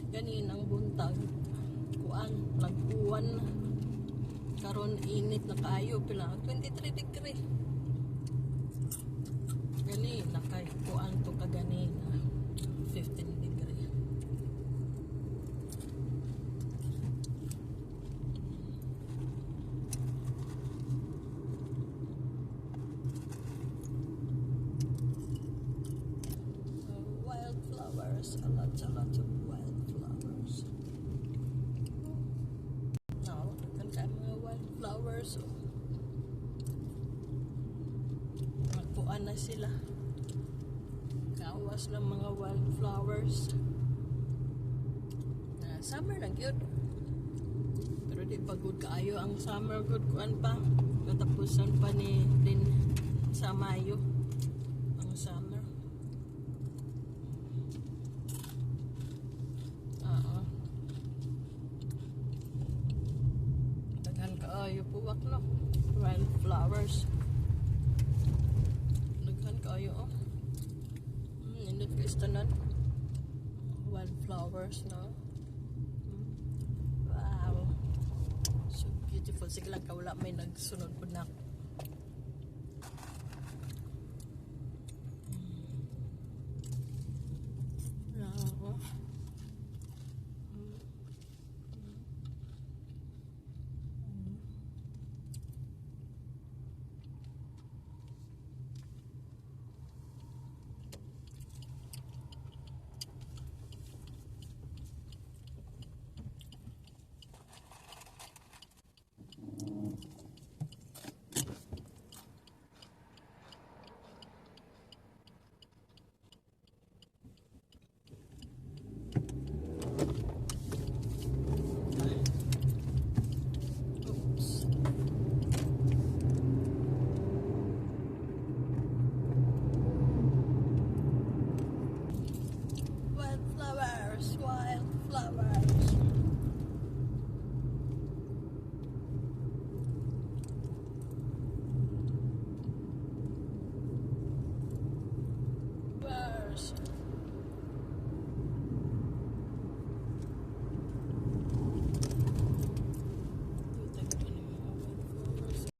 Ganinang buntag, kuan, nag-uwan na. Karon init na kaayo, pila 23 degree. Ganina kay kuan to kaganina 15 degree. Wildflowers, a lot of wildflowers. No, daghan kay mga wildflowers. Oh. Nagkuan na sila. Gawas ng mga wildflowers. Na summer na gyud. Pero di pa gud kaayo ang summer gud, kuan pa. Katapusan pa ni din sa Mayo ang summer. Oo. Daghan kaayo puwak, no. Wildflowers. Daghan kaayo, oh. Nindot kaayo tanan. Wildflowers, no. Wow. So beautiful. Sige lang ka, wala may nagsunod po na.